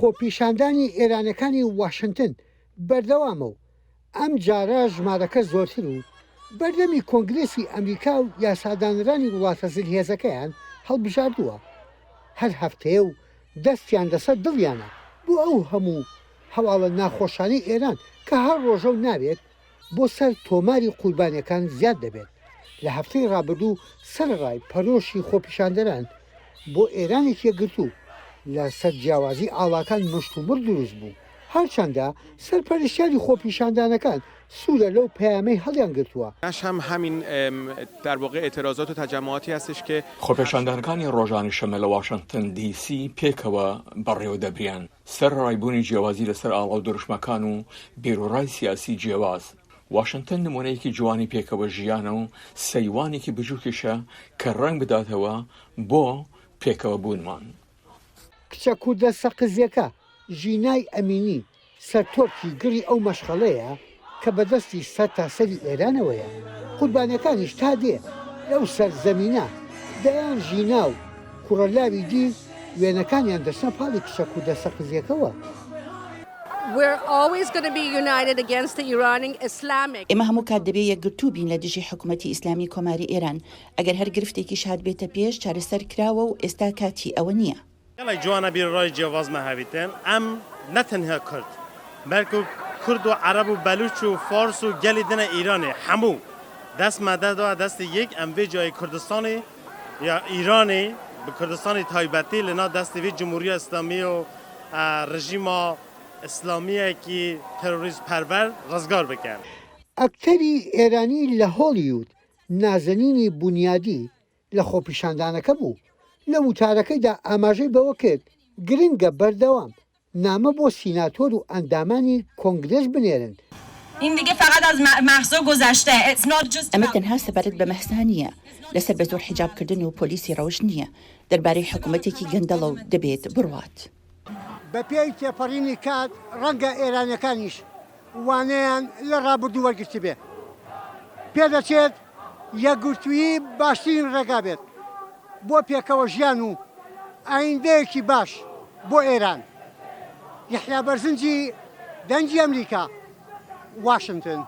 خۆپیشاندانی ئێرانیەکانی واشنتن بەردەوامە و ئەمجارە ژمارەکە زۆرتر و بەردەمی کۆنگرێسی ئەمریکا و یاسادانەرانی وڵاتە زلهێزەکەیان هەڵبژاردووە هەر هەفتەیە و دەستیان لەسەر دڵیانە بۆ ئەو هەموو هەواڵە ناخۆشانەی ئێران کە هەر ڕۆژە و ناوێک بۆ سەر تۆماری قوربانیەکان زیاد دەبێت، لە هەفتەی ڕابردوو سەرەڕای پەرۆشی خۆپیشاندەران بۆ ئێرانێکی یەکگرتوو لە سەر جیاوازی ئاڵاکان مشتومڕ دروست بوو، هەرچەندە سەرپەرشتیاری خۆپیشاندانەکان سوورە لەو پەیامەی هەڵیانگرتووە. خۆپێشاندانەکانی ڕۆژانی شەممە لە واشنتن دی سی پێکەوە بەڕێوەدەبرێن. سەرەڕای بوونی جیاوازی لەسەر ئاڵا و دروشمەکان و بیروڕای سیاسی جیاواز، واشنتن نموونەیەکی جوانی پێکەوە ژیانە و سەیوانێکی بچووکیشە کە ڕەنگ بداتەوە بۆ پێکەوە بوونمان. کچە کوردە سەقزییەکە، ژینای ئەمینی، سەرتۆپی گڕی ئەو مەشخەڵەیە کە بە دەستی سەرتاسەری ئێرانەوەیە، قوربانیەکانیش تا دێ لەو سەر زەمینە دەیان ژینا و کوڕە لاوی دی وێنەکانیان دەچنە پاڵی کچە کوردە سەقزیەکەوە. ئێمە هەموو کات دەبێ یەکگرتوو بین لە دژی حکوومەتی ئیسلامی کۆماری ئێران، ئەگەر هەر گرفتێکیش هاتبێتە پێش چارەسەر کراوە و ئێستا کاتی ئەوە نییە. گەڵێک جوانە بیروڕای جیاواز مە هەبیتن ئەم نە تەنها کورد بەلکو کورد و عەرەب و بەلوچ و فارس و گەلی دنە ئیرانێ حەموو دەست مە دەدا دەستی یەک ئەم ڤێ جای کوردستانی یا ئیرانی بە کوردستانی تایبەتی لە نا دەستی ڤێ جمهوریە ئیسلامی و رژیما ئیسلامیەکی ترۆریست پەروەر رزگار بکەن. ئەکتەری ئێرانی لە هۆڵیود نازەنینی بونیادی لە خۆپیشاندانەکە بوو، لە وتارەکەیدا ئاماژەی بەوە کرد، گرنگە بەردەوام نامە بۆ سیناتۆر و ئەندامانی کۆنگرێس بنێرن. ئەمە تەنها سەبارەت بە مەهسا نییە، لەسەر بەزۆر حیجابکردن و پۆلیسی ڕەوشت نییە، دەربارەی حکومەتێکی گەندەڵە و دەبێت بڕوات. بەپێی تێپەڕینی کات ڕەنگە ئێرانیەکانیش وانەیان لە ڕابردوو وەرگرتبێ. پێدەچێت یەکگرتوویی باشترین ڕێگا بێت بۆ پێکەوە ژیان و ئایندەیەکی باش بۆ ئێران. یەحیا بەرزنجی، دەنگی ئەمریکا، واشنتن.